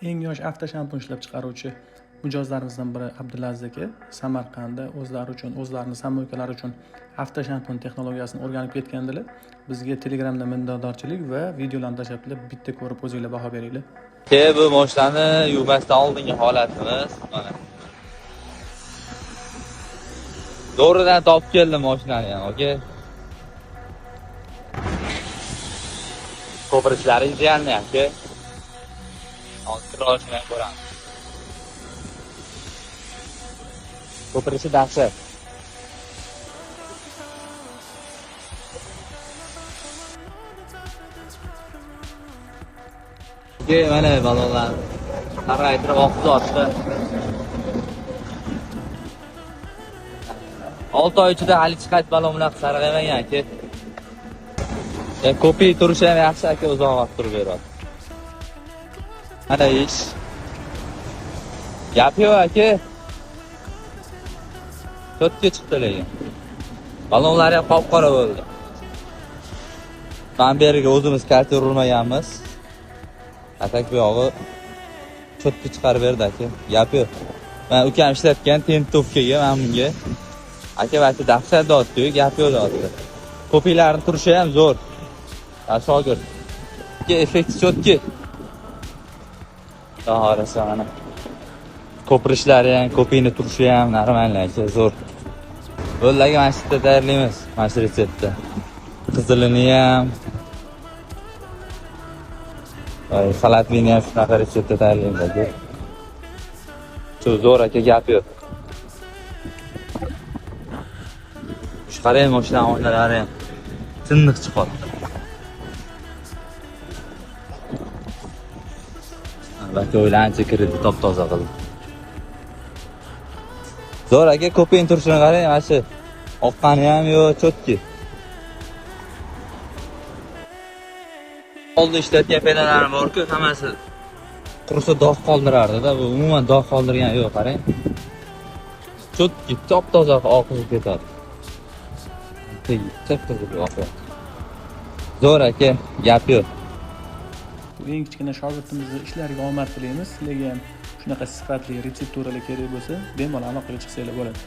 Eng yosh avtoshampun ishlab chiqaruvchi mijozlarimizdan biri Abdulaziz aka Samarqandda o'zlari uchun, o'zlarini samoykalari uchun avtoshampun texnologiyasini o'rganib ketgandilar. Bizga Telegramda minnatdorchilik va videolarni tashlabdilar. Bitta ko'rib o'zinglar baho beringlar. Ke bu mashinani yuvmasdan oldingi holatimiz mana. To'g'ridan topib keldim mashinani ham, aka. Ko'pirichlari idealniy, aka. Hozir olishini ham ko'ramiz. Ko'pirichi dahshat. Aka, mana balonlar sarg'aytirib oqizotdi. 6 oy ichida hali hech qaysi balon bunaqa sarg'aymagan, aka. Ya ko'pik turishi ham yaxshi, aka, uzoq vaqt turib beradi. Mana ish. Gap yo'q, aka. To'rtga chiqdi lekin. Balonlari ham qop-qora bo'ldi. Mana bu yerga o'zimiz karta urmaganmiz. Atak bu yog'i cho'tga chiqarib berdi, aka. Gap yo'q. Mana ukam ishlatgan tentovkaga mana bunga. Aka vaqti dahshat dotdi-yu, gap yo'q dotdi. Ko'piklarning turishi ham zo'r. Shogird. Aka, effekti cho'tki. Xohlasa mana. Ko'pirishlari ham, ko'pikni turishi ham normal, aka, zo'r. Bo'ldi, aka, mana shu yerda tayyorlaymiz, mana shu retseptni. Qizilini ham, salatini ham shunaqa retseptda tayyorlaymiz, aka. Shu zo'r, aka, gap yo'q. Shu qarang, mashina oynalari ham tiniq chiqyapti. Balki o'ylancha kirdi, top-toza qildi. Zo'r, aka, ko'ping turishini qarang, mana shu oqqani ham yo'q, cho'tki. Oldin ishlatgan pedalarim bor-ku, hammasi qursa dog' qoldirardi-da, bu umuman dog' qoldirgan yo'q, qarang. Cho'tki, top-toza oqizib ketadi. Tep-toza oqyapti. Zo'r, aka, gap yo'q. Bu eng kichkina shogirdimizni ishlariga omad tilaymiz. Sizlarga ham shunaqa sifatli retsepturalar kerak bo'lsa, bemalol aloqaga chiqsanglar bo'ladi.